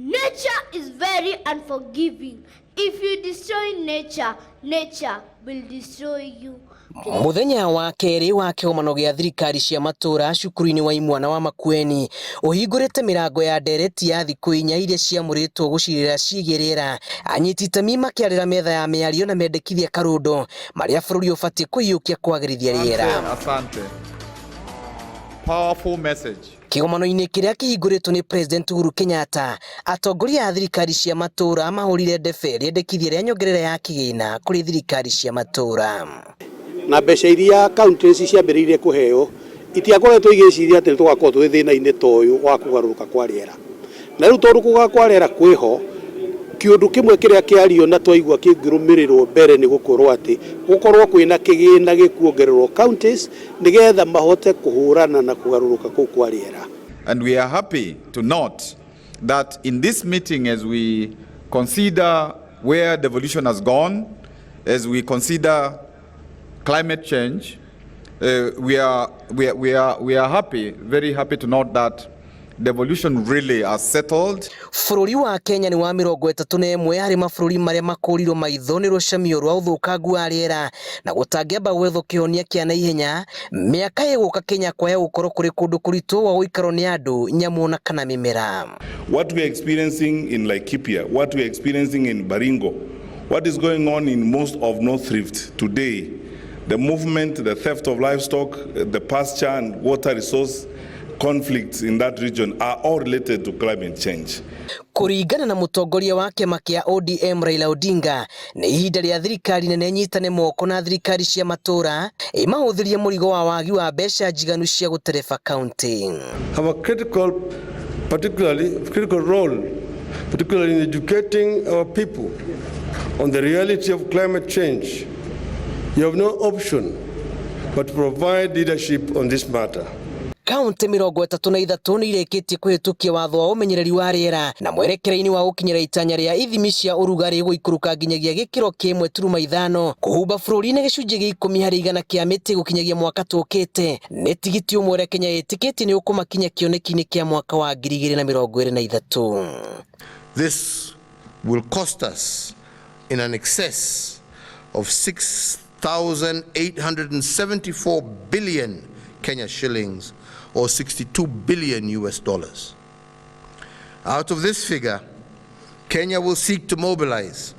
Nature is very unforgiving. If you destroy nature, nature will destroy you. Muthenya wa kerĩ wa kĩgomano gĩa thirikari cia matũra cukuru-inĩ wa imwana wa Makueni ũhingũrĩte mĩrango ya ndereti ya thikũ 4 iria ciamũrĩtwo gũcirĩra ciĩgiĩ rĩera. Anyiti itemi makĩarĩra metha ya mĩario na mendekithia karũndo marĩa bũrũri ũbatiĩ kũiyũkia kwagĩrithia rĩera. Asante. Powerful message. Kĩgomano-inĩ kĩrĩa kĩhingũrĩtwo nĩ President Uhuru Kenyatta, atongoria a thirikari cia matũra mahũrire ndebe rĩendekithia rĩa nyongerera ya kĩgĩna kũrĩ thirikari cia matũra. Na mbeca iria counties ciambĩrĩirie kũheo itiakoretwo igĩciria atĩ nĩtũgakorwo twĩ thĩna-inĩ ta ũyũ wa kũgarũrũka kwa rĩera. Na rĩu tondũ kũgarũrũka kwa rĩera kwĩho, kĩũndũ kĩmwe kĩrĩa kĩario na twaigua kĩngĩrũmĩrĩrwo mbere nĩ gũkorwo atĩ gũkorwo kwĩna kĩgĩna gĩkuongererwo counties nĩgetha mahote kũhũrana na kũgarũrũka kũu kwa rĩera. And we are happy to note that in this meeting, as we consider where devolution has gone, as we consider climate change, we are happy, very happy to note that devolution really has settled. Bũrũri wa Kenya nĩ wa 31 harĩ mabũrũri marĩa makũrirwo maitho nĩ rũcamio rwa ũthũkangu wa rĩera na gũtangĩamba gwethwo kĩhonia kĩa naihenya mĩaka ĩgũka Kenya kwaya gũkorwo kũrĩ kũndũ kũritũ gwa gũikarwo nĩ andũ, nyamũ na kana mĩmera. What we are experiencing in Laikipia, what we are experiencing in Baringo, what is going on in most of North Rift today, the movement, the theft of livestock, the pasture and water resource conflicts in that region are all related to climate change. Kũringana na mũtongoria wa kĩama kĩa ODM Raila Odinga, nĩ ihinda rĩa thirikari nene nyitane moko na thirikari cia matũra ĩmahũthĩrie mũrigo wa wagi wa mbeca njiganu cia gũtereba kaunti. Have a critical, particularly critical role, particularly in educating our people on the reality of climate change. You have no option but to provide leadership on this matter. Kaunti 33 nĩ irĩkĩtie kũhĩtũkia watho wa ũmenyereri wa rĩera na mwerekera-inĩ wa gũkinyĩra itanya rĩa ithimi cia ũrugarĩ gũikũrũka nginyagia gĩkĩro kĩa 1.5 kũhumba bũrũri na gĩcunjĩ gĩa 10% kĩa mĩtĩ gũkinyagia mwaka tũkĩte nĩ tigiti ũmwe ũrĩa Kenya ĩtĩkĩtie nĩ ũkũmakinya kĩoneki-inĩ kĩa mwaka wa 2023. This will cost us in an excess of 6,874 billion Kenya shillings or 62 billion US dollars. Out of this figure, Kenya will seek to mobilize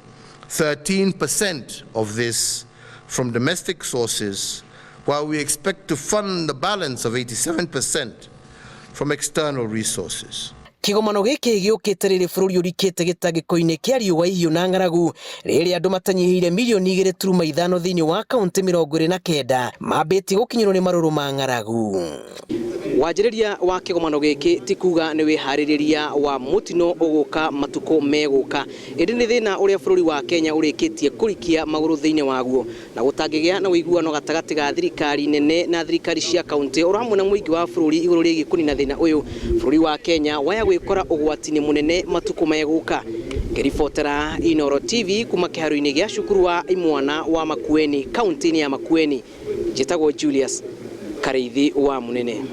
13% of this from domestic sources, while we expect to fund the balance of 87% from external resources. Kĩgomano gĩkĩ gĩũkĩte rĩrĩ bũrũri ũrikĩte gĩtangĩko-inĩ kĩa riũa ihiũ na ng'aragu rĩrĩa andũ matanyihĩire mirioni 2.5 thĩinĩ wa kaunti 29 mambĩtie gũkinyĩrwo nĩ marũrũ ma ng'aragu. Wanjĩrĩria wa kĩgomano gĩkĩ ti kuga nĩ wĩharĩrĩria wa mũtino ũgũka matukũ megũka, ĩndĩ nĩ thĩna ũrĩa bũrũri wa Kenya ũrĩkĩtie kũrikia magũrũ thĩinĩ waguo na gũtangĩgĩa na ũiguano gatagatĩ ga thirikari nene na thirikari cia kaunti oro hamwe na mũingĩ wa bũrũri igũrũ rĩgiĩ kũnina thĩna ũyũ, bũrũri wa Kenya waya gwĩkora ũgwati-inĩ mũnene matukũ megũka. Ngĩribotera Inooro TV kuma kĩharo-inĩ gĩa cukuru wa imwana wa Makueni kaunti-inĩ ya Makueni, njĩtagwo Julius Karĩithi wa Mũnene.